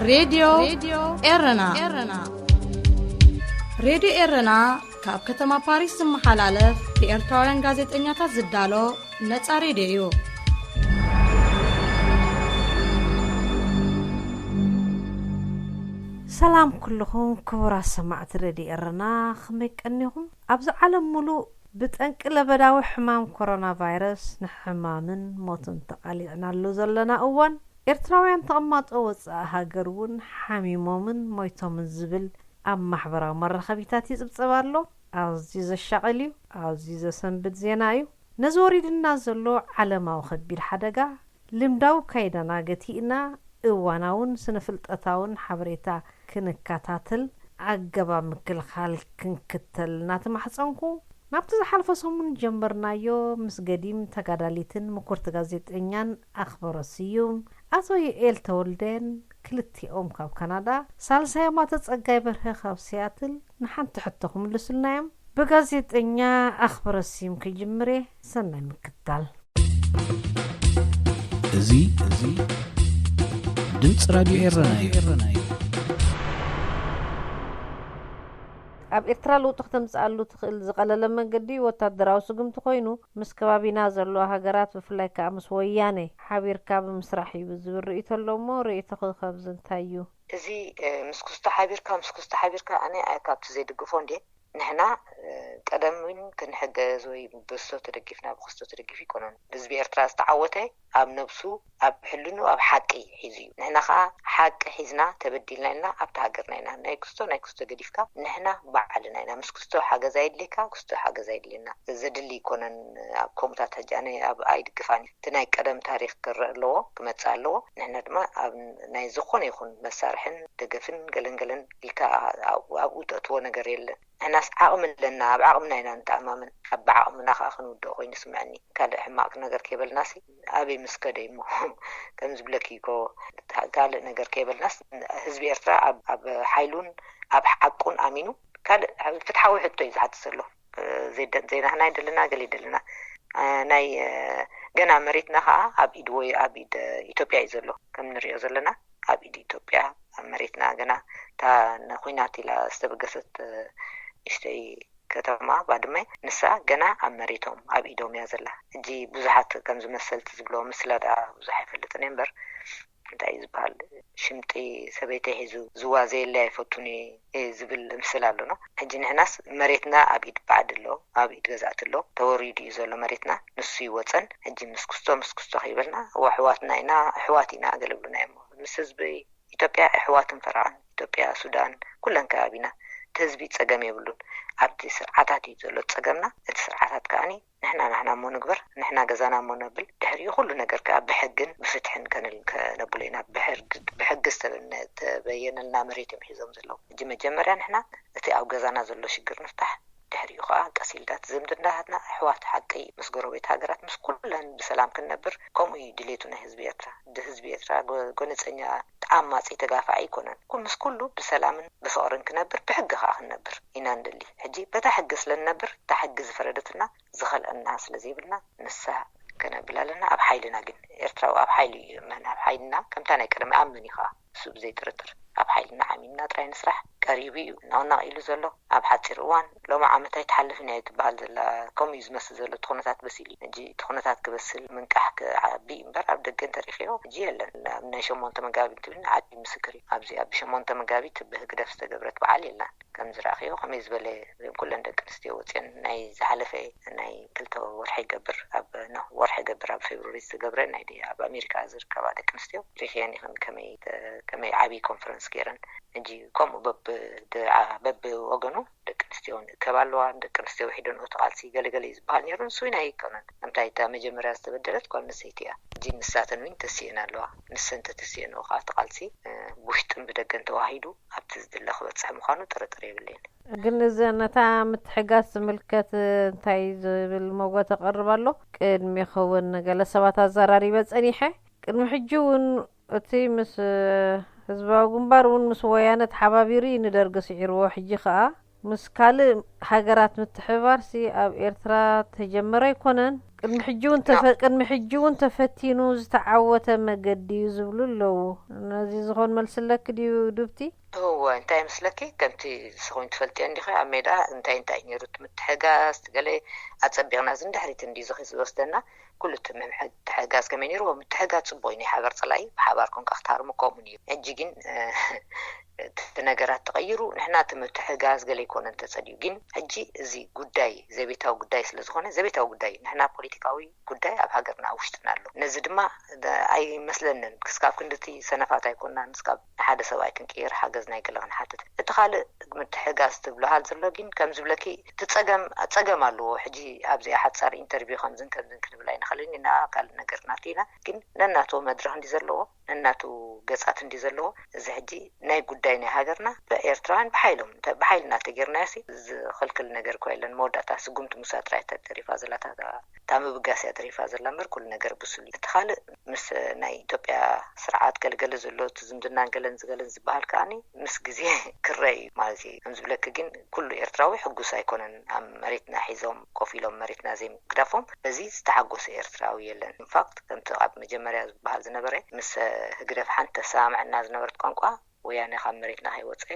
ሬድዮ ኤረና። ሬድዮ ኤረና ካብ ከተማ ፓሪስ ዝመሓላለፍ ብኤርትራውያን ጋዜጠኛታት ዝዳሎ ነጻ ሬድዮ እዩ። ሰላም ኩልኹም ክቡራት ሰማዕቲ ሬድዮ ኤረና፣ ከመይ ቀኒኹም? ኣብዚ ዓለም ሙሉእ ብጠንቂ ለበዳዊ ሕማም ኮሮና ቫይረስ ንሕማምን ሞትን ተቓሊዕናሉ ዘለና እዋን፣ ኤርትራውያን ተቐማጦ ወጻኢ ሃገር እውን ሓሚሞምን ሞይቶምን ዝብል ኣብ ማሕበራዊ መራኸቢታት ይጽብጸብ ኣሎ። ኣዝዩ ዘሻቕል እዩ። ኣዝዩ ዘሰንብድ ዜና እዩ። ነዚ ወሪድና ዘሎ ዓለማዊ ከቢድ ሓደጋ ልምዳዊ ካይዳና ገቲእና እዋናውን ስነ-ፍልጠታውን ሓበሬታ ክንከታተል ኣገባብ ምክልኻል ክንክተል እናተማሕጸንኩ፣ ናብቲ ዝሓለፈ ሰሙን ጀመርናዮ ምስ ገዲም ተጋዳሊትን ምኩርቲ ጋዜጠኛን ኣኽበሮ ስዩም፣ ኣቶ ዩኤል ተወልደን ክልቲኦም ካብ ካናዳ፣ ሳልሳዮም ኣቶ ጸጋይ በርሀ ካብ ሲያትል ንሓንቲ ሕቶ ክምልሱልና እዮም። ብጋዜጠኛ ኣኽበረ ስዩም ክጅምር እየ። ሰናይ ምክትታል። እዚ እዚ ድምፂ ራድዮ ኤረና እዩ። ኣብ ኤርትራ ለውጢ ክተምጽኣሉ ትኽእል ዝቐለለ መንገዲ ወታደራዊ ስጉምቲ ኮይኑ፣ ምስ ከባቢና ዘለዋ ሃገራት ብፍላይ ከኣ ምስ ወያነ ሓቢርካ ብምስራሕ እዩ ዝብል ርእይቶ ኣሎ እሞ ርእይቶኺ ካብዚ እንታይ እዩ? እዚ ምስ ክስቶ ሓቢርካ ምስ ክስቶ ሓቢርካ ኣነ ካብቲ ዘይድግፎ እንዴ ንሕና ቀደም እውን ክንሕገዝ ወይ ብክስቶ ተደጊፍና ብክስቶ ተደጊፉ ይኮነን ህዝቢ ኤርትራ ዝተዓወተ ኣብ ነብሱ ኣብ ሕልኑ ኣብ ሓቂ ሒዙ እዩ ንሕና ከዓ ሓቂ ሒዝና ተበዲልና ኢልና ኣብቲ ሃገርና ኢና ናይ ክስቶ ናይ ክስቶ ገዲፍካ ንሕና ባዕልና ኢና ምስ ክስቶ ሓገዝ ኣየድልየካ ክስቶ ሓገዝ ኣየድልየና ዘድሊ ይኮነን ኣብ ከምኡታት ሕጂ ኣነ ኣብ ኣይድግፋን እዩ እቲ ናይ ቀደም ታሪክ ክረእ ኣለዎ ክመፅእ ኣለዎ ንሕና ድማ ኣብ ናይ ዝኾነ ይኹን መሳርሕን ደገፍን ገለንገለን ኢልካ ኣብኡ ተእትዎ ነገር የለን ንሕናስ ዓቕሚ ኣለና ኣብ ዓቕምና ኢና ንተኣማመን ኣብ ብዓቕምና ከዓ ክንውድኦ ኮይኑ ይስምዐኒ ካልእ ሕማቕ ነገር ከይበልናሲ ኣበይ ምስ ከደ እሞ ከም ዝብለኪ እኮ ካልእ ነገር ከይበልናስ ህዝቢ ኤርትራ ኣብ ሓይሉን ኣብ ሓቁን ኣሚኑ ካልእ ፍትሓዊ ሕቶ እዩ ዝሓትት ዘሎ ዘይናህና ይደለና ገለ ይደለና ናይ ገና መሬትና ከዓ ኣብ ኢድ ወይ ኣብ ኢድ ኢትዮጵያ እዩ ዘሎ ከም ንሪኦ ዘለና ኣብ ኢድ ኢትዮጵያ ኣብ መሬትና ገና እታ ንኩናት ኢላ ዝተበገሰት ንእሽተይ ከተማ ባድመ ንሳ ገና ኣብ መሬቶም ኣብ ኢዶም እያ ዘላ ሕጂ ብዙሓት ከምዚ መሰልቲ ዝብሎ ምስላ ደኣ ብዙሕ ኣይፈልጥን እየ እምበር እንታይ እዩ ዝበሃል ሽምጢ ሰበይተይ ሒዙ ዝዋዘየለይ ኣይፈቱን እየ ዝብል ምስል ኣሎ ነው ሕጂ ንሕናስ መሬትና ኣብ ኢድ ባዕዲ ኣሎ ኣብ ኢድ ገዛእቲ ኣሎ ተወሪዱ እዩ ዘሎ መሬትና ንሱ ይወፀን ሕጂ ምስ ክስቶ ምስ ክስቶ ከይበልና እዋ ኣሕዋትና ኢና ኣሕዋት ኢና ገለ ብሉና እዮም ምስ ህዝቢ ኢትዮጵያ ኣሕዋትን ፈረቓን ኢትዮጵያ ሱዳን ኩለን ከባቢና እቲ ህዝቢ ፀገም የብሉን ኣብቲ ስርዓታት እዩ ዘሎ ፀገምና እቲ ስርዓታት ከዓኒ ንሕና ናህና እሞ ንግበር ንሕና ገዛና እሞ ነብል ድሕሪኡ ኩሉ ነገር ከዓ ብሕግን ብፍትሕን ከነብሎ ኢና ብሕጊ ዝተበየነልና መሬት እዮም ሒዞም ዘለዉ ሕጂ መጀመርያ ንሕና እቲ ኣብ ገዛና ዘሎ ሽግር ንፍታሕ ድሕሪኡ ከዓ ቀስ ኢልዳት ዝምድናታትና ኣሕዋት ሓቂ ምስ ጎረቤት ሃገራት ምስ ኩለን ብሰላም ክንነብር ከምኡ እዩ ድሌቱ ናይ ህዝቢ ኤርትራ ህዝቢ ኤርትራ ጎነፀኛ ተዓማፂ ተጋፋዒ ኣይኮነን ምስ ኩሉ ብሰላምን ብፍቅርን ክነብር ብሕጊ ከዓ ክንነብር ኢና ንደሊ ሕጂ በታ ሕጊ ስለ ንነብር እታ ሕጊ ዝፈረደትና ዝኸልአና ስለ ዘይብልና ንሳ ከነብል ኣለና ኣብ ሓይልና ግን ኤርትራዊ ኣብ ሓይሊ እዩ እመን ኣብ ሓይልና ከምታ ናይ ቀደም ኣምን እዩ ከዓ እሱ ብዘይ ጥርጥር ኣብ ሓይልና ዓሚምና ጥራይ ንስራሕ ቀሪቡ እዩ ናውናቕ ኢሉ ዘሎ ኣብ ሓፂር እዋን ሎሚ ዓመት ኣይትሓልፍን እያ ትበሃል ዘላ ከምኡ እዩ ዝመስል ዘሎ እቲ ኩነታት በሲሉ እዩ ሕጂ እቲ ኩነታት ክበስል ምንቃሕ ክዓቢ እምበር ኣብ ደገ እንተሪኽዮ ሕጂ የለን ኣብ ናይ ሸሞንተ መጋቢት ግን ዓቢ ምስክር እዩ ኣብዚ ኣብ ሸሞንተ መጋቢት ብህግደፍ ዝተገብረት በዓል የላን ከም ዝረኣኽዮ ከመይ ዝበለ እዚኦም ኩለን ደቂ ኣንስትዮ ወፅየን ናይ ዝሓለፈ ናይ ክልተ ወርሒ ይገብር ኣብ ኖ ወርሒ ይገብር ኣብ ፌብሩሪ ዝተገብረ ናይ ኣብ ኣሜሪካ ዝርከባ ደቂ ኣንስትዮ ሪኽየን ይኽን ከመይ ከመይ ዓብዪ ኮንፈረንስ ገይረን ሕጂ ከምኡ በብ በብ ወገኑ ደቂ ኣንስትዮ ንእከብ ኣለዋ ደቂ ኣንስትዮ ውሒደንኦ ተቃልሲ ገለገለ እዩ ዝበሃል ነይሩ ንሱ እውን ኣይኮነን ከምታ እታ መጀመርያ ዝተበደለት ጓል ኣንስተይቲ እያ ሕጂ ንሳተን እውን ተስየን ኣለዋ ንሰን ተተስየንኦ ከዓ ተቃልሲ ብውሽጥን ብደገን ተዋሂዱ ኣብቲ ዝድለ ክበፅሕ ምዃኑ ጥርጥር የብለይን። ግን እዚ ነታ ምትሕጋዝ ዝምልከት እንታይ ዝብል መጎ ተቕርብ ኣሎ? ቅድሚ ክውን ገለ ሰባት ኣዘራሪበ ጸኒሐ። ቅድሚ ሕጂ እውን እቲ ምስ ህዝባዊ ግንባር እውን ምስ ወያነ ተሓባቢሩ እዩ ንደርጊ ስዒርዎ። ሕጂ ከኣ ምስ ካልእ ሃገራት ምትሕብባርሲ ኣብ ኤርትራ ተጀመረ ኣይኮነን። ቅድሚ ሕጂ እውን ተፈ ቅድሚ ሕጂ እውን ተፈቲኑ ዝተዓወተ መገዲ እዩ ዝብሉ ኣለዉ። ነዚ ዝኾን መልሲ ኣለኪ ድዩ ዱብቲ? እወ፣ እንታይ መስለኪ፣ ከምቲ ንስኹም ትፈልጥዮ እንዲኺ፣ ኣብ ሜዳ እንታይ እንታይ ነይሩ፣ እቲ ምትሕጋዝ፣ እቲ ገለ ኣጸቢቕና እዚ ንድሕሪት እንዲ ዝኺ ዝወስደና፣ ኩሉ እቲ ምምሕጋዝ ከመይ ነይሩ፣ ምትሕጋዝ ጽቡቕ እዩ፣ ናይ ሓባር ጸላኢ ብሓባር ኮንካ ክትሃርሞ ከምኡ እዩ። ሕጂ ግን እቲ ነገራት ተቐይሩ፣ ንሕና እቲ ምትሕጋዝ ገለ ኣይኮነን ተጸልዩ። ግን ሕጂ እዚ ጉዳይ ዘቤታዊ ጉዳይ ስለ ዝኾነ፣ ዘቤታዊ ጉዳይ እዩ። ንሕና ፖለቲካዊ ጉዳይ ኣብ ሃገርና ኣብ ውሽጥና ኣሎ። ነዚ ድማ ኣይመስለንን ክስካብ ክንድቲ ሰነፋት ኣይኮናን፣ ክስካብ ንሓደ ሰብኣይ ክንቅይር ሓገዝ ናይ ገለ ክንሓትት። እቲ ካልእ ምትሕጋዝ ትብልሃል ዘሎ ግን ከም ዝብለኪ እቲ ጸገም ጸገም ኣለዎ። ሕጂ ኣብዚኣ ሓጻር ኢንተርቪው ከምዝን ከምዝን ክንብል ኣይንኽእልን ኢና፣ ካልእ ነገር ናት ኢና። ግን ነናቶ መድረኽ እንዲ ዘለዎ ነናቱ ገጻት እንዲ ዘለዎ፣ እዚ ሕጂ ናይ ጉዳይ ናይ ሃገርና ብኤርትራውያን ብሓይሎም፣ እንተ-፣ ብሓይልና እንተጌርናዮ ሲ ዝኽልክል ነገር እኮ የለን። መወዳእታ ስጉምቲ ምውሳድ ጥራይ እያ ተሪፋ ዘላ፣ እታ፣ እታ ምብጋስ እያ ተሪፋ ዘላ እምበር፣ ኩሉ ነገር ብሱል እዩ። እቲ ካልእ ምስ ናይ ኢትዮጵያ ስርዓት ገለገለ ዘሎ እቲ ዝምድናን ገለን ዝገለን ዝበሃል ከኣኒ ምስ ግዜ ክረእ እዩ ማለት እዩ። ከም ዝብለኪ ግን ኩሉ ኤርትራዊ ሕጉስ ኣይኮነን። ኣብ መሬትና ሒዞም ኮፍ ኢሎም መሬትና ዘይምግዳፎም በዚ ዝተሓጎሰ ኤርትራዊ የለን። ኢንፋክት ከምቲ ኣብ መጀመርያ ዝበሃል ዝነበረ ምስ ህግደፍ ሓንቲ ተሰማምዐና ዝነበረት ቋንቋ ወያነ ካብ መሬትና ከይወፀ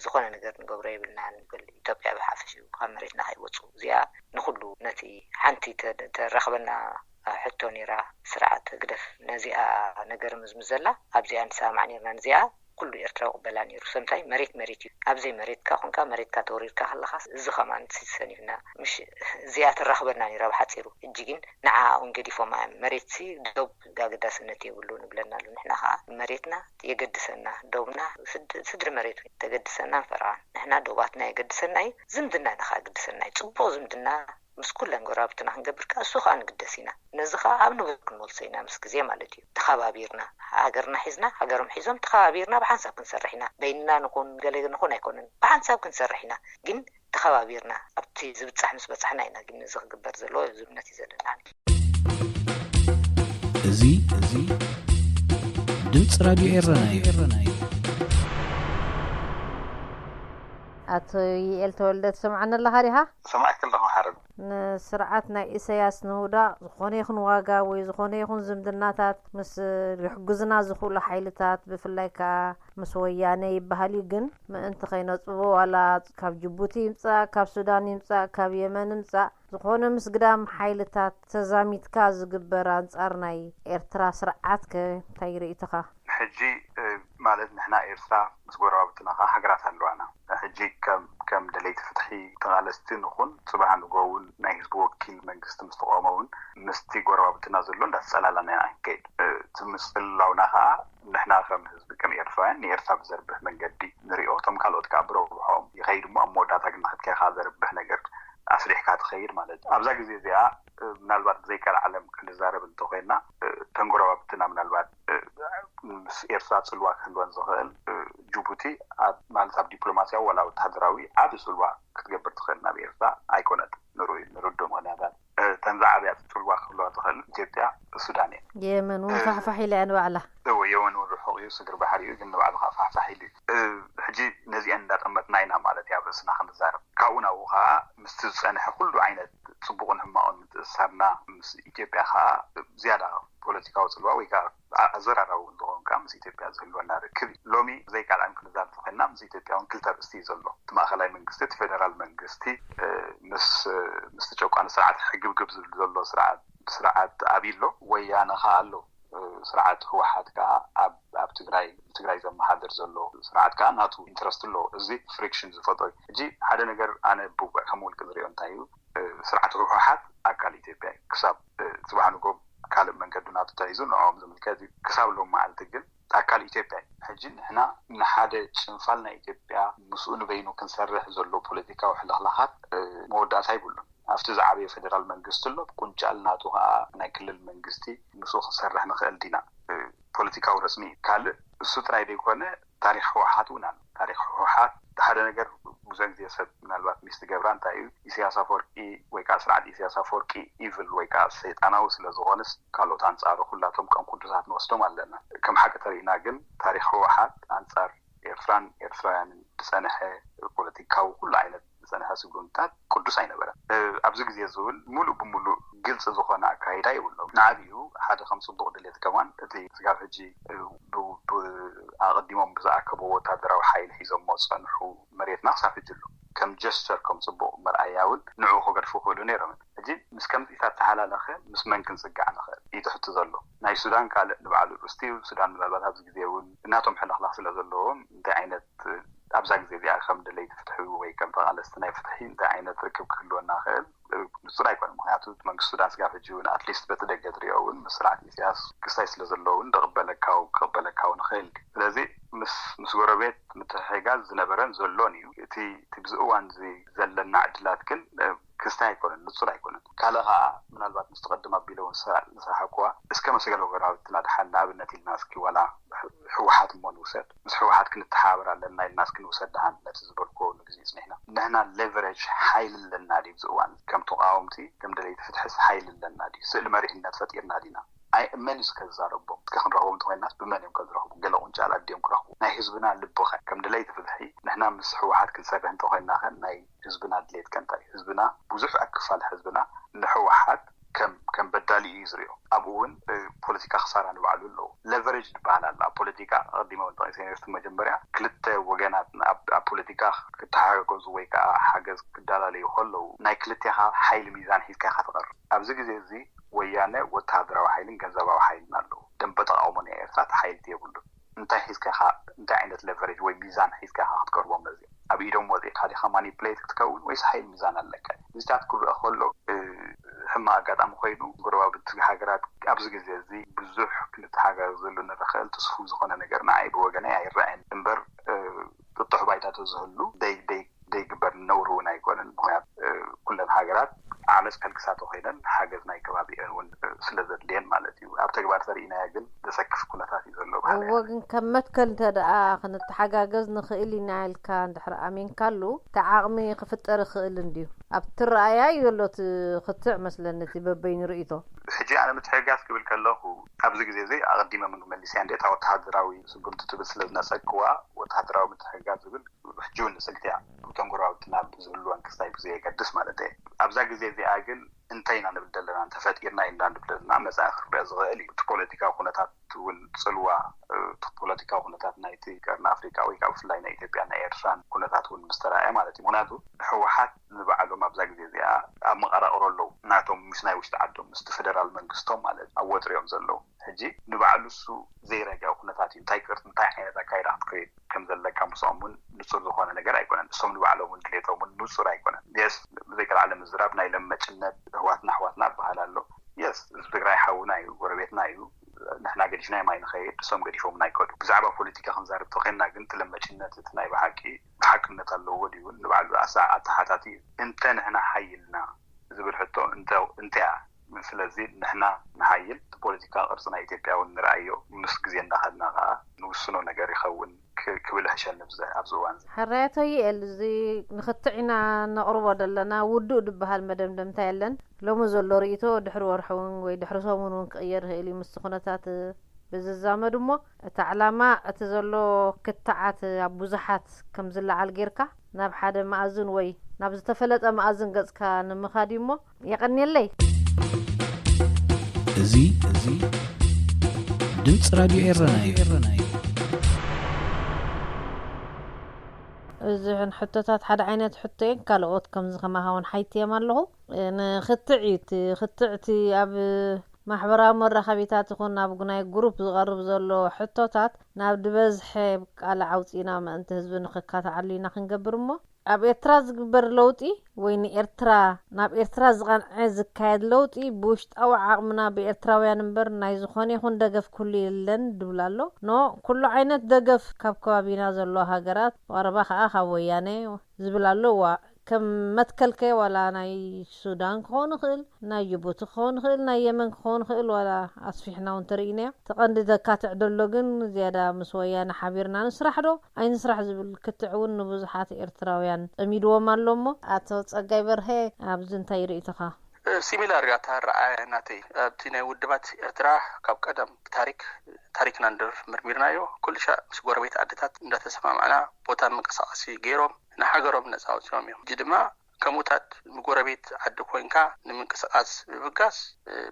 ዝኾነ ነገር ንገብሮ የብልናን ንብል። ኢትዮጵያ ብሓፈሽኡ ካብ መሬትና ከይወፁ እዚኣ ንኹሉ ነቲ ሓንቲ ተ-፣ ተራኽበና ሕቶ ነይራ ስርዓት ህግደፍ ነዚኣ ነገር ምዝምዝ ዘላ ኣብዚኣ ንሰማማዕ ነይርና። ነዚኣ ኩሉ ኤርትራዊ ቅበላ ነይሩ። ሰምታይ መሬት መሬት እዩ። ኣብዘይ መሬትካ ኮንካ መሬትካ ተወሪርካ ከለኻ እዚ ከማን ሲ ሰኒፍና ምሽ እዚኣ ተራኽበና ነይራ ብሓጺሩ። ሕጂ ግን ንዓኣ እውን ገዲፎማ እዮም። መሬትሲ ዶብ ኣገዳስነት የብሉ ንብለና ኣሎ። ንሕና ኸዓ መሬትና የገድሰና፣ ዶብና ስድ-፣ ስድሪ መሬት ተገድሰና ንፈርዖን። ንሕና ዶባትና የገድሰና እዩ፣ ዝምድና ኢና ኸዓ ግድሰና እዩ። ጽቡቕ ዝምድና ምስ ኩለን ጎረባብትና ክንገብር ከኣ እሱ ከኣ ንግደስ ኢና። ነዚ ከኣ ኣብ ንቡር ክንመልሶ ኢና ምስ ግዜ ማለት እዩ። ተኸባቢርና፣ ሃገርና ሒዝና፣ ሃገሮም ሒዞም ተኸባቢርና ብሓንሳብ ክንሰርሕ ኢና። በይንና ንኹን ገለ ንኹን ኣይኮነን። ብሓንሳብ ክንሰርሕ ኢና። ግን ተኸባቢርና ኣብቲ ዝብጻሕ ምስ በጻሕና ኢና ግን ነዚ ክግበር ዘለዎ እዚ እምነት እዩ ዘለና። እዚ፣ እዚ ድምፂ ራድዮ ኤረና እዩ። ኣቶ ይኤል ተወልደ ትሰምዓኒ ኣለኻ ዲኻ? ሰማዕኪ ኣለኹ ሓረግ። ንስርዓት ናይ ኢሳያስ ንውዳቕ ዝኾነ ይኹን ዋጋ ወይ ዝኾነ ይኹን ዝምድናታት ምስ ዝሕግዙና ዝኽእሉ ሓይልታት ብፍላይ ከኣ ምስ ወያነ ይበሃል እዩ። ግን ምእንቲ ከይነጽቦ ዋላ ካብ ጅቡቲ ይምጻእ፣ ካብ ሱዳን ይምጻእ፣ ካብ የመን ይምጻእ፣ ዝኾነ ምስ ግዳም ሓይልታት ተዛሚድካ ዝግበር ኣንጻር ናይ ኤርትራ ስርዓት ከ እንታይ ርእይቶኻ? ሕጂ፣ እ፣ ማለት ንሕና ኤርትራ ምስ ጎረባብትና ከኣ ሃገራት ኣለዋና። ሕጂ ከም፣ ከም ደለይቲ ፍትሒ ተቓለስቲ ንኹን፣ ጽባሕ ንግሆ እውን ናይ ህዝቢ ወኪል መንግስቲ ምስ ተቋወመ እውን ምስቲ ጎረባብትና ዘሎ እንዳተጸላላና ኢና ክንከይድ። እ፣ እቲ ምጽልላውና ከኣ ንሕና ከም ህዝቢ፣ ከም ኤርትራውያን ንኤርትራ ብዘርብሕ መንገዲ ንሪኦ፣ እቶም ካልኦት ከኣ ብረብሖም ይኸይዱ እሞ ኣብ መወዳእታ ግን ንኽልቴኻ ዘርብሕ ነገር ኣስሪሕካ ትኸይድ ማለት እዩ። ኣብዛ ግዜ እዚኣ፣ እ፣ ምናልባት ብዘይ ካልእ ዓለም ክንዛረብ እንተኾይንና፣ እ፣ እተን ጎረባብትና ምናልባት፣ እ፣ ምስ ኤርትራ ጽልዋ ክህልወን ዝኽእል፣ እ፣ ጅቡቲ ኣብ፣ ማለት ኣብ ዲፕሎማስያዊ ዋላ ወተሃደራዊ ዓቢ ጽልዋ ክትገብር ትኽእል ናብ ኤርትራ ኣይኮነትን። ንርኡ-፣ ንርድኦ ምኽንያታት፣ እ፣ እተን ዝዓበያ ጽልዋ ክህልዋ ትኽእል ኢትዮጵያ፣ ሱዳን እየን። የመን እውን እ፣ ፋሕፋሕ ኢላ እያ ንባዕላ። እወ፣ የመን እውን ርሑቕ እዩ፣ ስግር ባሕሪ እዩ፣ ግን ንባዕሉ ኸኣ ፋሕፋሕ ኢሉ እዩ። እ፣ ሕጂ ነዚአን እንዳጠመትና ኢና ማለት እዩ ኣብ ርእስና ክንዛረብ። ካብኡ ናብኡ ኸኣ ምስቲ ዝጸንሐ ኩሉ ዓይነት ጽቡቕን ሕማቕን ምትእስሳርና ምስ ኢትዮጵያ ኸኣ ዝያዳ ፖለቲካዊ ጽልዋ ወይ ከኣ ኣ-፣ ኣዘራራቢ እውን ዝኸውን ከኣ ምስ ኢትዮጵያ ዝህልወና ርክብ እዩ። ሎሚ ብዘይ ካልኣን ክንዛረብ ተኾይንና ምስ ኢትዮጵያ እውን ክልተ ኣርእስቲ እዩ ዘሎ። እቲ ማእኸላይ መንግስቲ፣ እቲ ፌደራል መንግስቲ፣ እ፣ ምስ፣ ምስቲ ጨቋኒ ስርዓት ሕግብግብ ዝብል ዘሎ ስርዓት፣ ስርዓት ኣብይ ኣሎ፣ ወያነ ኸኣ ኣሎ። እ፣ ስርዓት ህወሓት ከኣ ኣብ፣ ኣብ ትግራይ፣ ትግራይ ዘመሓድር ዘሎ ስርዓት ከኣ ናቱ ኢንትረስት ኣለዎ። እዚ ፍሪክሽን ዝፈጥሮ እዩ። ሕጂ ሓደ ነገር ኣነ ብውግዕ ከም ውልቂ ዝሪኦ እንታይ እዩ፣ እ፣ ስርዓት ህወሓት ኣካል ኢትዮጵያ እዩ። ክሳብ፣ እ፣ ጽባሕ ንግሆ ካልእ መንገዲ ናቱ ተሒዙ ንዕኦም ዝምልከት እዩ። ክሳብ ሎም መዓልቲ ግን ኣካል ኢትዮጵያ እዩ። ሕጂ ንሕና ንሓደ ጭንፋል ናይ ኢትዮጵያ ምስኡ ንበይኑ ክንሰርሕ ዘሎ ፖለቲካዊ ሕልኽላኻት፣ እ፣ መወዳእታ ይብሉን። ኣብቲ ዝዓበየ ፌደራል መንግስቲ ኣሎ፣ ብቁንጫል ናቱ ኸኣ ናይ ክልል መንግስቲ ምስኡ ክንሰርሕ ንኽእል ዲና? እ፣ ፖለቲካዊ ረጽሚ እዩ። ካልእ እሱ ጥራይ ዘይኮነ ታሪኽ ህወሓት እውን ኣሎ። ታሪኽ ህወሓት ሓደ ነገር ብዙሕ ግዜ ሰብ ምናልባት ሚስ ትገብራ እንታይ እዩ፣ ኢሳያስ ኣፈወርቂ ወይ ከዓ ስርዓት ኢሳያስ ኣፈወርቂ ኢቭል ወይ ከዓ ሰይጣናዊ ስለ ዝኾነስ ካልኦት ኣንጻሩ ኩላቶም ከም ቅዱሳት ንወስዶም ኣለና። ከም ሓቂ ተሪእና ግን ታሪኽ ህወሓት ኣንጻር ኤርትራን ኤርትራውያንን ዝጸንሐ ፖለቲካዊ ኩሉ ዓይነት ዝጸንሐ ስጉምትታት ቅዱስ ኣይነበረን። እ፣ ኣብዚ ግዜ እዚ እውን ሙሉእ ብሙሉእ ግልጺ ዝኾነ ኣካል ፋይዳ የብሎም። ንዓቢኡ ሓደ ከም ጽቡቕ ድሌት ከማን እቲ ስጋብ ሕጂ ብ- ብ- ኣቐዲሞም ብዝኣከብዎ ወታደራዊ ሓይሊ ሒዞሞ ዝጸንሑ መሬትና ክሳብ ሕጂ ኣሎ። ከም ጀስቸር ከም ጽቡቕ መርኣያ እውን ንዕኡ ክገድፉ ክኽእሉ ነይሮም። ሕጂ ምስ ከምዚታት ተሓላለኸ ምስ መን ክንጽጋዕ ንኽእል እዩ እቲ ሕቶ ዘሎ። ናይ ሱዳን ካልእ ንባዕሉ ርስቲ እዩ። ሱዳን ምናልባት ኣብዚ ግዜ እውን እናቶም ሕልኽላኽ ስለ ዘለዎም እንታይ ዓይነት ኣብዛ ግዜ እዚኣ ከም ደለይቲ ፍትሒ ወይ ከም ተቓለስቲ ናይ ፍትሒ እንታይ ዓይነት ርክብ ክህልወና ክእል ንጹር ኣይኮነን። ምክንያቱ መንግስቲ ሱዳን ስጋብ ሕጂ እውን ኣትሊስት በቲ ደገ ትሪኦ እውን ምስ ስርዓት ኢሳያስ ክስታይ ስለ ዘሎ እውን ደቕበለካው ክቕበለካው ንኽእል። ስለዚ ምስ ምስ ጎረቤት ምትሕሕጋዝ ዝነበረን ዘሎን እዩ። እቲ እቲ ብዚ እዋን እዚ ዘለና ዕድላት ግን ክስታይ ኣይኮነን፣ ንጹር ኣይኮነን። ካልእ ከዓ ምናልባት ምስ ትቐድም ኣቢለ እውን ዝሰራሕኩዋ እስከ መሰገለ ጎረባብትና ድሓን ንኣብነት ኢልና እስኪ ዋላ ህወሓት እሞ ንውሰድ። ምስ ህወሓት ክንተሓባበር ኣለና ኢልና እስኪ ንውሰድ ደሓን ነቲ ዝበልኩዎ ንግዜ ይጽኒሕና። ንሕና ሌቨሬጅ ሓይሊ ኣለና ድዩ? ኣብዚ እዋን ከም ተቃወምቲ ከም ደለይቲ ፍትሕስ ሓይሊ ኣለና ድዩ? ስእሊ መሪሕነት ፈጢርና ዲና? ኣይ መን እዩ ከዛረቦም? እስከ ክንረኽቦም እንተኮይናስ ብመን እዮም ከዝረኽቡ? ገለ ቁንጫል ኣድዮም ክረኽቡ? ናይ ህዝብና ልብኸ? ከም ደለይቲ ፍትሒ ንሕና ምስ ህወሓት ክንሰርሕ እንተኮይና ከ ናይ ህዝብና ድሌት ከ እንታይ? ህዝብና ብዙሕ ክፋል ህዝብና ንህወሓት ከም ከም በዳሊ እዩ ዝሪኦ። ኣብኡ እውን ፖለቲካ ክሳራ ንባዕሉ ኣለዎ። ሌቨሬጅ ዝበሃል ኣሎ ኣብ ፖለቲካ። ኣቐዲመ እውን ጠቂሰ ነርቱ መጀመርያ ክልተ ወገናት ኣብ ፖለቲካ ክተሓጋገዙ ወይ ከዓ ሓገዝ ክዳላለዩ ከለዉ ናይ ክልቴኻ ሓይሊ ሚዛን ሒዝካ ኢኻ ትቐርብ። ኣብዚ ግዜ እዚ ወያነ ወተሃደራዊ ሓይልን ገንዘባዊ ሓይልን ኣለዎ። ደንበ ተቃውሞ ናይ ኤርትራ ሓይልቲ የብሉን። እንታይ ሒዝካ ኢኻ እንታይ ዓይነት ሌቨሬጅ ወይ ሚዛን ሒዝካ ኢኻ ክትቀርቦም ነዚኦም? ኣብ ኢዶም ወፂእካ ዲኻ ማኒፕሌት ክትከውን ወይስ ሓይል ሚዛን ኣለካ? እዚታት ክረአ ከሎ ሕማቕ ኣጋጣሚ ኮይኑ ጎረባብቲ ሃገራት ኣብዚ ግዜ እዚ ብዙሕ ክንተሓጋገዘሉ ንኽእል ትስፉው ዝኾነ ነገር ንዓይ ብወገነይ ኣይረኣየን እምበር ጥጡሕ ባይታ ተዝህሉ ደይ ደይ ዘይግበር ነውሪ እውን ኣይኮነን። ምክንያቱ ኩለን ሃገራት ዓመፅ ከልግሳ ተኮይነን ሓገዝ ናይ ከባቢአን እውን ስለ ዘድልየን ማለት እዩ። ኣብ ተግባር ተርእናዮ ግን ዘሰክፍ ኩነታት እዩ ዘሎ ባህል። እዎ ግን ከም መትከል እንተ ደኣ ክንተሓጋገዝ ንኽእል ኢና ኢልካ እንድሕር ኣሚንካሉ እቲ ዓቕሚ ክፍጠር ይኽእል እንድዩ። ኣብቲ ረኣያ እዩ ዘሎ እቲ ክትዕ መስለኒ እቲ በበይኑ ርእይቶ። ሕጂ ኣነ ምትሕግጋዝ ክብል ከለኹ ኣብዚ ግዜ እዚ ኣቐዲመ ምግመሊስያ እንደ እታ ወተሃደራዊ ስጉምቲ ትብል ስለ ዝነጸግዋ ወተሃደራዊ ምትሕግጋዝ ዝብል ሕጂ እውን ንጽግቲ እያ። እቶም ጎረባብትና ብዝህልወን ክስታይ ብዘየገድስ ማለት እየ። ኣብዛ ግዜ እዚኣ ግን እንታይ ኢና ንብል ዘለና? እንተፈጢርና ኢና ንብል ዘለና መጻኢ ክርዳእ ዝኽእል እዩ። እቲ ፖለቲካዊ ኩነታት እውን ጽልዋ እቲ ፖለቲካዊ ኩነታት ናይቲ ቀርኒ ኣፍሪቃ ወይ ከዓ ብፍላይ ናይ ኢትዮጵያ ናይ ኤርትራን ኩነታት እውን ምስተረኣየ ማለት እዩ። ምክንያቱ ህወሓት ንባዕሎም ኣብዛ ግዜ እዚኣ ኣብ መቐራቕሮ ኣለዉ። ናቶም ምስ ናይ ውሽጢ ዓዶም ምስቲ ፌደራል መንግስቶም ማለት ኣብ ወጥሪ እዮም ዘለዉ። ሕጂ ንባዕሉ እሱ ዘይረግዐ ኩነታት እዩ። እንታይ ቅርፂ እንታይ ዓይነት ኣካይዳ ክትከይድ ከም ዘለካ ምስኦም እውን ንፁር ዝኾነ ነገር ኣይኮነን። እሶም ንባዕሎም እውን ድሌቶም እውን ንፁር ኣይኮነን። የስ ብዘይቀልዓለ ምዝራብ ናይ ለመጭነት ኣሕዋትና ኣሕዋትና ይበሃል ኣሎ። የስ እዚ ትግራይ ሓውና እዩ፣ ጎረቤትና እዩ። ንሕና ገዲፍና ማይ ንኸይድ እሶም ገዲፎምና ይከዱ። ብዛዕባ ፖለቲካ ክንዛርብ ተኮንና ግን ትለመጭነት እቲ ናይ ብሓቂ ሓቅነት ኣለዎ ድዩ ንባዕሉ ኣሳ ኣተሓታቲ እዩ። እንተ ንሕና ሓይልና ዝብል ሕቶ እንተ እንተያ ስለዚ ንሕና ንሓይል እቲ ፖለቲካ ቅርፂ ናይ ኢትዮጵያ እውን ንርኣዮ ምስ ግዜ እንዳኸድና ከዓ ንውስኖ ነገር ይኸውን ክብል ሕሸኒ ብዘ ኣብዚ እዋን እዚ። ሓራያቶ ይኤል እዚ ንኽትዕ ኢና ነቕርቦ ዘለና ውዱእ ዝበሃል መደምደምታ የለን። ሎሚ ዘሎ ርእይቶ ድሕሪ ወርሒ እውን ወይ ድሕሪ ሰሙን እውን ክቕየር ይኽእል እዩ ምስቲ ኩነታት ብዝዛመድ እሞ እቲ ዕላማ እቲ ዘሎ ክትዓት ኣብ ብዙሓት ከም ዝለዓል ጌርካ ናብ ሓደ መኣዝን ወይ ናብ ዝተፈለጠ መኣዝን ገጽካ ንምኻድ እዩ እሞ የቐንየለይ። እዚ እዚ ድምፂ ራድዮ ኤረና እዩ። እዚሕን ሕቶታት ሓደ ዓይነት ሕቶ እየን ካልኦት ከምዚ ከማኻ እውን ሓይትዮም ኣለኹ። ንክትዕ እዩ እቲ ክትዕ እቲ ኣብ ማሕበራዊ መራኸቢታት ይኹን ናብ ናይ ግሩፕ ዝቐርብ ዘሎ ሕቶታት ናብ ዝበዝሐ ቃል ዓውፂና ምእንቲ ህዝቢ ንክካትዓሉ ኢና ክንገብር እሞ ኣብ ኤርትራ ዝግበር ለውጢ ወይ ንኤርትራ ናብ ኤርትራ ዝቐንዐ ዝካየድ ለውጢ ብውሽጣዊ ዓቕምና ብኤርትራውያን እምበር ናይ ዝኾነ ይኹን ደገፍ ክህሉ የለን ድብል ኣሎ። ኖ ኩሉ ዓይነት ደገፍ ካብ ከባቢና ዘሎ ሃገራት ዋረባ ከኣ ካብ ወያነ ዝብል ኣሎ። እዋ ከም መትከልከ ዋላ ናይ ሱዳን ክኸውን ይኽእል፣ ናይ ጅቡቲ ክኸውን ይኽእል፣ ናይ የመን ክኸውን ይኽእል ዋላ ኣስፊሕና እውን ተርእይናዮ። እቲ ቀንዲ ዘካትዕ ዘሎ ግን ዝያዳ ምስ ወያነ ሓቢርና ንስራሕ ዶ ኣይንስራሕ ዝብል ክትዕ እውን ንብዙሓት ኤርትራውያን ጸሚድዎም ኣሎ እሞ ኣቶ ጸጋይ በርሀ ኣብዚ እንታይ ርእይቶኻ? ሲሚላር እያ እታ ረኣያ ናተይ ኣብቲ ናይ ውድባት ኤርትራ ካብ ቀደም ታሪክ ታሪክና እንድር መርሚርናዮ ኩልሻ ምስ ጎረቤት ዓድታት እንዳተሰማማዕና ቦታን መንቀሳቐሲ ገይሮም ንሃገሮም ነፃ ኣውፂኦም እዮም። ሕጂ ድማ ከምኡታት ንጎረቤት ዓዲ ኮይንካ ንምንቅስቃስ ምብጋስ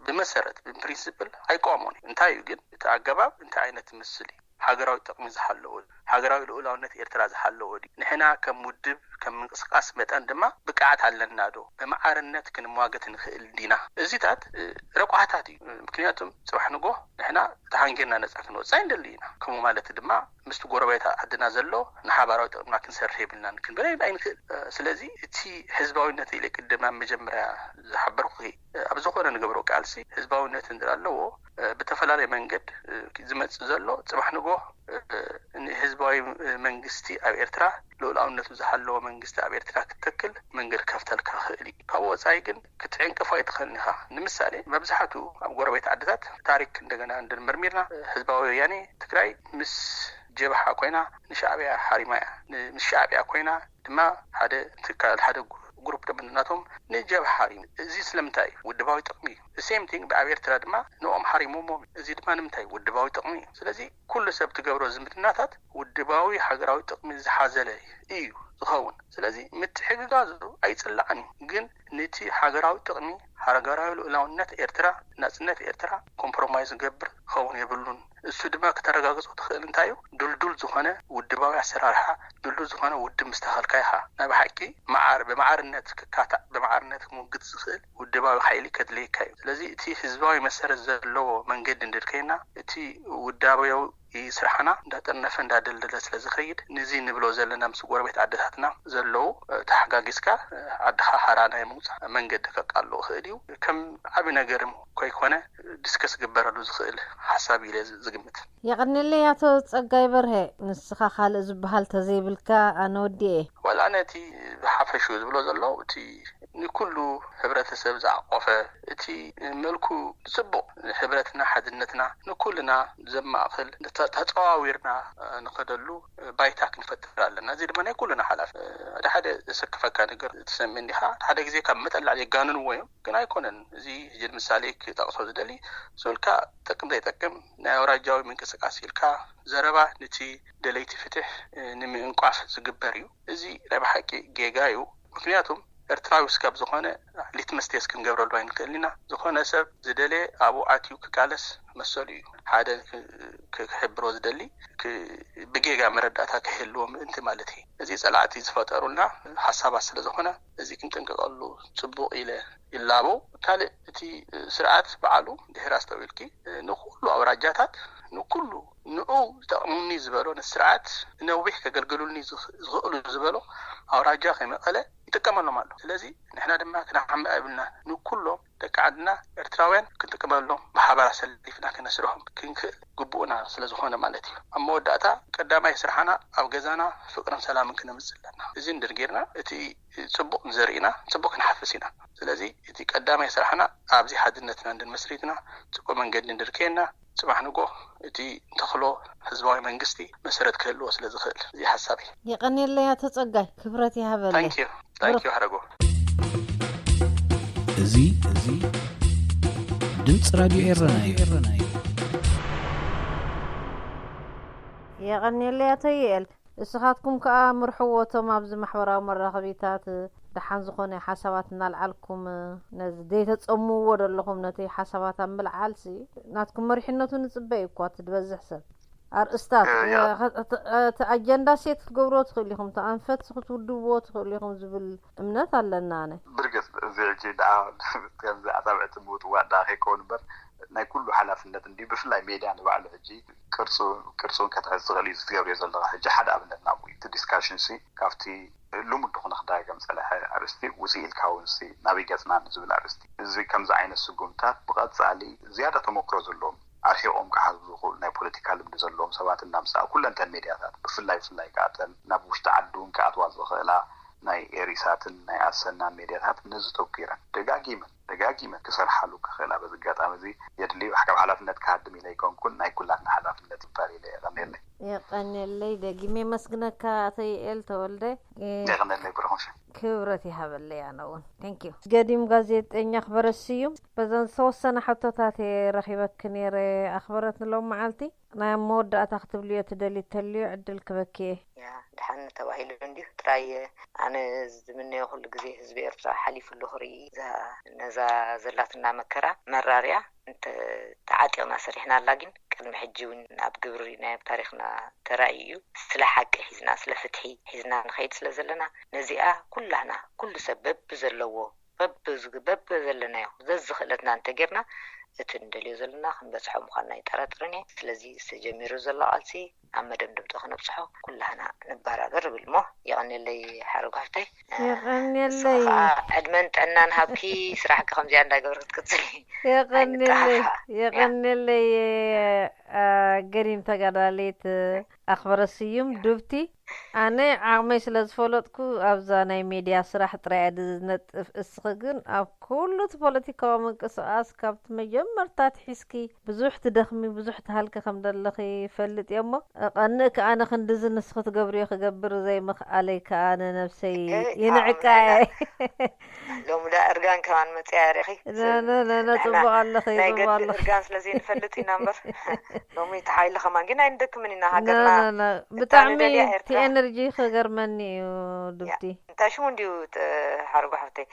ብመሰረት ብፕሪንስፕል ኣይቃወሞን እዩ። እንታይ እዩ ግን እቲ ኣገባብ እንታይ ዓይነት ትምስል እዩ? ሃገራዊ ጥቕሚ ዝሓለዎ፣ ሃገራዊ ልኡላውነት ኤርትራ ዝሓለዎ ድዩ? ንሕና ከም ውድብ ከም ምንቅስቃስ መጠን ድማ ብቅዓት ኣለና ዶ? ብማዕርነት ክንሟገት ንኽእል ዲና? እዚታት ረቋሕታት እዩ። ምክንያቱም ጽባሕ ንጎ ንሕና ተሃንጊርና ነጻ ክንወጽእ ኣይንደሊ ኢና። ከምኡ ማለት ድማ ምስቲ ጎረቤት ዓድና ዘሎ ንሓባራዊ ጥቕምና ክንሰርሕ የብልናን ክንብል ኣይንክእል። ስለዚ እቲ ህዝባዊነት ኢለ ቅድም ኣብ መጀመርያ ዝሓበርኩ ኣብ ዝኾነ ንገብሮ ቃልሲ ህዝባዊነት እንድር ኣለዎ ብተፈላለየ መንገድ ዝመጽእ ዘሎ ጽባሕ ንጎ ንህዝባዊ መንግስቲ ኣብ ኤርትራ ልኡላውነቱ ዝሃለዎ መንግስቲ ኣብ ኤርትራ ክትተክል መንገዲ ከፍተልካ ክእል እዩ። ካብኡ ወፃኢ ግን ክትዕንቅፎ ኣይትኽእልን ኢኻ። ንምሳሌ መብዛሕቱ ኣብ ጎረቤት ዓድታት ታሪክ እንደገና እንድንመርሚርና ህዝባዊ ወያኔ ትግራይ ምስ ጀብሓ ኮይና ንሻዕብያ ሓሪማ እያ። ምስ ሻዕብያ ኮይና ድማ ሓደ ትካል ሓደ ግሩፕ ደምናቶም ንጀብሓ ሓሪሙ። እዚ ስለምንታይ እዩ? ውድባዊ ጥቕሚ እዩ። ሴም ቲንግ ብኣብ ኤርትራ ድማ ንኦም ሓሪሞሞም። እዚ ድማ ንምንታይ? ውድባዊ ጥቕሚ እዩ። ስለዚ ኩሉ ሰብ ትገብሮ ዝምድናታት ውድባዊ ሃገራዊ ጥቕሚ ዝሓዘለ እዩ ዝኸውን። ስለዚ ምትሕግጋዙ ኣይጽላዕን እዩ፣ ግን ነቲ ሃገራዊ ጥቕሚ ሃገራዊ ልኡላውነት ኤርትራ ናጽነት ኤርትራ ኮምፕሮማይዝ ዝገብር ክኸውን የብሉን። እሱ ድማ ከተረጋግጾ ትኽእል እንታይ እዩ? ድልዱል ዝኾነ ውድባዊ ኣሰራርሓ ድልዱል ዝኾነ ውድብ ምስ ተኸልካ ኢኻ ናይ ብሓቂ መዓር ብመዓርነት ክካታዕ ብመዓርነት ክምውግድ ዝኽእል ውድባዊ ሓይሊ ከድልየካ እዩ። ስለዚ እቲ ህዝባዊ መሰረት ዘለዎ መንገዲ እንድድከይና እቲ ውዳባዊ ስራሕና እንዳጠርነፈ እንዳደልደለ ስለ ዝኸይድ ንዚ ንብሎ ዘለና ምስ ጎረቤት ዓድታትና ዘለዉ ተሓጋጊዝካ ዓድኻ ሓራ ናይ ምውፃእ መንገዲ ከቃሎ ይኽእል እዩ። ከም ዓብ ነገር ኮይኮነ ዲስከስ ግበረሉ ዝኽእል ሓሳብ ኢለ ዝግምት። የቐንየለይ ኣቶ ጸጋይ በርሀ። ንስኻ ካልእ ዝበሃል ተዘይብልካ ኣነ ወዲኤ። ዋላ ነቲ ብሓፈሽኡ ዝብሎ ዘለዉ እቲ ንኩሉ ሕብረተሰብ ዝዓቆፈ እቲ መልኩ ጽቡቕ ንሕብረትና ሓድነትና ንኩልና ዘማእኽል ተጸዋዊርና ንኸደሉ ባይታ ክንፈጥር ኣለና። እዚ ድማ ናይ ኩልና ሓላፍ ሓደ ሓደ ዘሰክፈካ ነገር ትሰምዕ እንዲኻ ሓደ ሓደ ግዜ ካብ መጠን ላዕሊ የጋንንዎ እዮም። ግን ኣይኮነን። እዚ ሕጂ ንምሳሌ ክጠቕሶ ዝደሊ ስብልካ ጠቅም ዘይጠቅም ናይ ኣውራጃዊ ምንቅስቃስ ኢልካ ዘረባ ነቲ ደለይቲ ፍትሕ ንምእንቋፍ ዝግበር እዩ። እዚ ናይ ብሓቂ ጌጋ እዩ። ምክንያቱም ኤርትራዊ ስጋብ ዝኾነ ሊትመስ ቴስት ክንገብረሉ ኣይንክእልን ኢና። ዝኾነ ሰብ ዝደለየ ኣብኡ ኣትዩ ክቃለስ መሰሉ እዩ። ሓደ ክሕብሮ ዝደሊ ብጌጋ መረዳእታ ክህልዎ ምእንቲ ማለት እዩ። እዚ ጸላእቲ ዝፈጠሩልና ሓሳባት ስለ ዝኾነ እዚ ክንጥንቀቀሉ ጽቡቕ ኢለ ይላቦ። ካልእ እቲ ስርዓት በዓሉ ድሕር ኣስተውኢልኪ ንኩሉ ኣውራጃታት ንኩሉ ንኡ ዝጠቕሙኒ ዝበሎ ንስርዓት ነዊሕ ከገልግሉኒ ዝኽእሉ ዝበሎ ኣውራጃ ከይመቐለ ይጥቀመሎም ኣሎ። ስለዚ ንሕና ድማ ክነሓምእ ኣይብልና። ንኩሎም ደቂ ዓድና ኤርትራውያን ክንጥቀመሎም ብሓባር ኣሰሊፍና ክነስርሖም ክንክእል ግቡእና ስለ ዝኾነ ማለት እዩ። ኣብ መወዳእታ ቀዳማይ ስራሕና ኣብ ገዛና ፍቅርን ሰላምን ክነምጽእ ኣለና። እዚ እንድር ጌርና እቲ ጽቡቕ ንዘርኢና ጽቡቕ ክንሓፍስ ኢና። ስለዚ እቲ ቀዳማይ ስራሕና ኣብዚ ሓድነትና እንድንመስሪትና ጽቡቕ መንገዲ እንድርከየና ጽባሕ ንጎ እቲ ንተኽሎ ህዝባዊ መንግስቲ መሰረት ክህልዎ ስለ ዝኽእል እዚ ሓሳብ እዩ። የቐንየለይ ኣቶ ጸጋይ፣ ክብረት ይሃበለይ። ታንኪዩ ታንኪዩ ሓረጎ። እዚ እዚ ድምፂ ራድዮ ኤረና እዩ። የቐንየለይ ኣቶ ዩኤል። እስኻትኩም ከኣ ምርሕዎ እቶም ኣብዚ ማሕበራዊ መራኸቢታት ደሓን ዝኾነ ሓሳባት እናልዓልኩም ነዚ ዘይተጸምውዎ ዘለኹም ነቲ ሓሳባት ኣብ ምልዓልሲ ናትኩም መሪሕነቱ ንጽበ እዩ እኳ እቲ ዝበዝሕ ሰብ ኣርእስታት እቲ ኣጀንዳ ሴት ክትገብርዎ ትኽእሉ ኢኹም እቲ ኣንፈት ክትውድብዎ ትኽእሉ ኢኹም ዝብል እምነት ኣለና ኣነ። ብርግጽ እዚ ሕጂ ደኣ ከምዚ ኣጻብዕቲ ምውጥዋጥ ደኣ ከይከውን እምበር ናይ ኩሉ ሓላፍነት እንድዩ። ብፍላይ ሜድያ ንባዕሉ ሕጂ ቅርጹ ቅርጹ እውን ከትሕዝ ትኽእል እዩ። እዚ ትገብርዮ ዘለኻ ሕጂ ሓደ ኣብነት ናብኡ እዩ። እቲ ዲስካሽን ሲ ካብቲ ልሙድ ድኹነ ክደጋገም ዝጸንሐ ኣርእስቲ ውጽእ ኢልካ እውን ሲ ናበይ ገጽና ንዝብል ኣርእስቲ እዚ ከምዚ ዓይነት ስጉምታት ብቐጻሊ ዝያዳ ተመክሮ ዘለዎም ኣርሒቖም ክሓስቡ ዝኽእሉ ናይ ፖለቲካ ልምዲ ዘለዎም ሰባት እናምጽኣ ኩለን እተን ሜድያታት ብፍላይ ብፍላይ ከኣ እተን ናብ ውሽጢ ዓዲ እውን ክኣትዋ ዝኽእላ ናይ ኤሪሳትን ናይ ኣሰናን ሜድያታት ነዚ ተኪረን ደጋጊመን ደጋጊመን ክሰርሓሉ ክኽእላ በዚ ኣጋጣሚ እዚ የድልዩ። ካብ ሓላፍነት ክሃድም ኢለ ኣይኮንኩን፣ ናይ ኩላትና ሓላፍነት ይባል ኢለ የቐንየለይ። የቐንየለይ፣ ደጊመ የመስግነካ ኣቶ ዩኤል ተወልደ። የቐንየለይ ብሩኽ ምሸት። ክብረት ይሃበለይ ኣነ እውን። Thank you። ገዲም ጋዜጠኛ ክበረት ስዩም፣ በዘን ዝተወሰና ሕቶታት እየ ረኺበኪ ነይረ ኣኽበረት ንሎም መዓልቲ። ናይ መወዳእታ ክትብልዮ ትደሊ ተልዩ ዕድል ክበኪ እየ። ያ ድሓን ተባሂሉ እንዲሁ ጥራይ። ኣነ ዝምነዮ ኩሉ ግዜ ህዝቢ ኤርትራ ሓሊፉሉ ክርኢ እዛ ነዛ ዘላትና መከራ መራርያ እንተ ተዓጢቕና ሰሪሕናላ ግን ቅድሚ ሕጂ እውን ኣብ ግብሪ ናይ ኣብ ታሪኽና ተራእዩ እዩ። ስለ ሓቂ ሒዝና ስለ ፍትሒ ሒዝና ንኸይድ ስለ ዘለና ነዚኣ ኩላህና ኩሉ ሰብ በቢ ዘለዎ በቢ በቢ ዘለናዮ ዘዝኽእለትና እንተጌርና እቲ ንደልዮ ዘለና ክንበፅሖ ምዃንና ይጠራጥርን እየ። ስለዚ ዝተጀሚሩ ዘሎ ቃልሲ ኣብ መደምደምቶ ክነብፅሖ ኩላህና ንባራበር እብል እሞ የቐንየለይ ሓረግ ሓፍተይ። የቐንየለይ። ንስኺ ከዓ ዕድመን ጥዕናን ሃብኪ። ስራሕኪ ከምዚኣ እንዳገበርክ ክትቅፅሊ የቐንየለይ ኣይንጠፋፋእ። የቐንየለይ። ገዲም ተጋዳሊት ኣኽበረ ስዩም ዱብቲ። ኣነ ዓቕመይ ስለ ዝፈለጥኩ ኣብዛ ናይ ሜድያ ስራሕ ጥራይ እየ ዝነጥፍ። እስኺ ግን ኣብ ኩሉ እቲ ፖለቲካዊ ምንቅስቓስ ካብቲ መጀመርታ ኣትሒዝኪ ብዙሕ ትደኽሚ ብዙሕ ትሃልኪ ከም ዘለኺ ይፈልጥ እየ እሞ ቀንእ ከኣ ንክንድዚ ንስኺ ትገብርዮ ክገብር ዘይምኽኣለይ ከኣ ንነብሰይ ይንዕቃ እየ። ሎሚ ዳ እርጋን ከማን መፅያ ሪኺ ነነነ ጽቡቕ ኣለኺ ናይ ጽቡቕ ገድሊ ኣለኺ። እርጋን ስለ ዘይንፈልጥ ኢና እምበር ሎሚ ተሓይሊ ከማን ግን ኣይንደክምን ኢና ሃገርና ነነነ ብጣዕሚ እቲ ኤነርጂ ክገርመኒ እዩ። ዱብቲ እንታይ ሽሙ እንድዩ ሓርጎ ሓፍተይ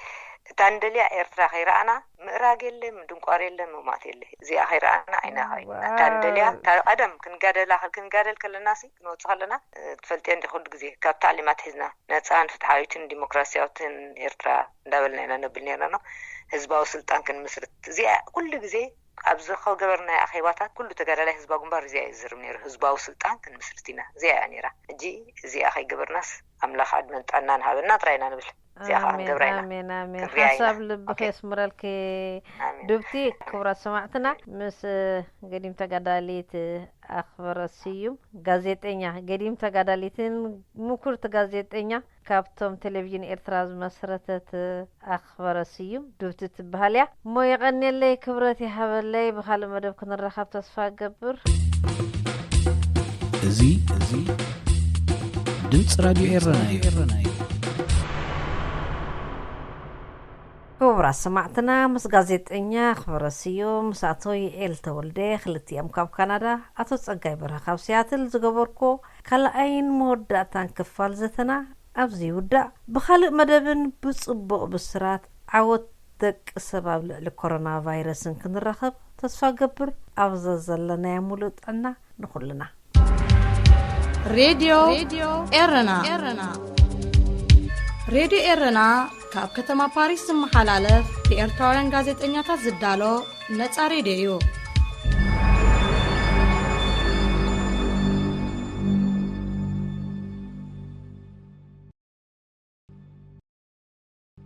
እታ ንደልያ ኤርትራ ከይረኣና ምእራግ የለ ምድንቋር የለ ምማት የለ እዚኣ ከይረኣና ኣይና ከይና እታ ንደልያ ቀደም ክንጋደላ ክንጋደል ከለና ሲ ክንወፅ ከለና ትፈልጥዮ እንዲ ኩሉ ግዜ ካብ ታዕሊም ኣትሒዝና ነፃን ፍትሓዊትን ዲሞክራሲያዊትን ኤርትራ እንዳበልና ኢና ነብል ነርና ነው። ህዝባዊ ስልጣን ክንምስርት እዚኣ ኩሉ ግዜ ኣብዚ ከገበርናዮ ኣኼባታት ኩሉ ተጋዳላይ ህዝባዊ ግንባር እዚኣ እዩ ዝዝርብ ነይሩ። ህዝባዊ ስልጣን ክንምስርት ኢና እዚኣ እያ ነይራ። ሕጂ እዚኣ ከይገበርናስ ኣምላኽ ዕድመን ጥዕናን ሃበና ጥራይ ኢና ንብል። እዚኣ ከዓ ክንገብራ ኢና። ኣሜን ኣሜን። ክንሪኣ ኢና። ሓሳብ ልብኺ ኦኬ። የስምረልኪ ኣሜን። ዱብቲ። ክቡራት ሰማዕትና ምስ ገዲም ተጋዳሊት ኣኽበረ ስዩም ጋዜጠኛ ገዲም ተጋዳሊትን ምኩርቲ ጋዜጠኛ ካብቶም ቴሌቪዥን ኤርትራ ዝመስረተት ኣኽበረ ስዩም ዱብቲ ትበሃል እያ እሞ የቐንየለይ ክብረት ይሃበለይ። ብኻልእ መደብ ክንራኸብ ተስፋ እገብር። እዚ እዚ ድምፂ ራድዮ ኤረና እዩ። ክቡራት ሰማዕትና ምስ ጋዜጠኛ ኣኽበረ ስዩም ምስ ኣቶ ይኤል ተወልደ ክልቲኦም ካብ ካናዳ ኣቶ ጸጋይ በርሀ ካብ ሲያትል ዝገበርኮ ካልኣይን መወዳእታን ክፋል ዘተና ኣብዚ ይውዳእ። ብኻልእ መደብን ብጽቡቕ ብስራት ዓወት ደቂ ሰብ ኣብ ልዕሊ ኮሮና ቫይረስን ክንራኸብ ተስፋ ገብር። ኣብዛ ዘለናዮ ሙሉእ ጥዕና ንኹልና። ሬድዮ ኤረና ሬድዮ ኤረና ካብ ከተማ ፓሪስ ዝመሓላለፍ ብኤርትራውያን ጋዜጠኛታት ዝዳሎ ነጻ ሬድዮ እዩ።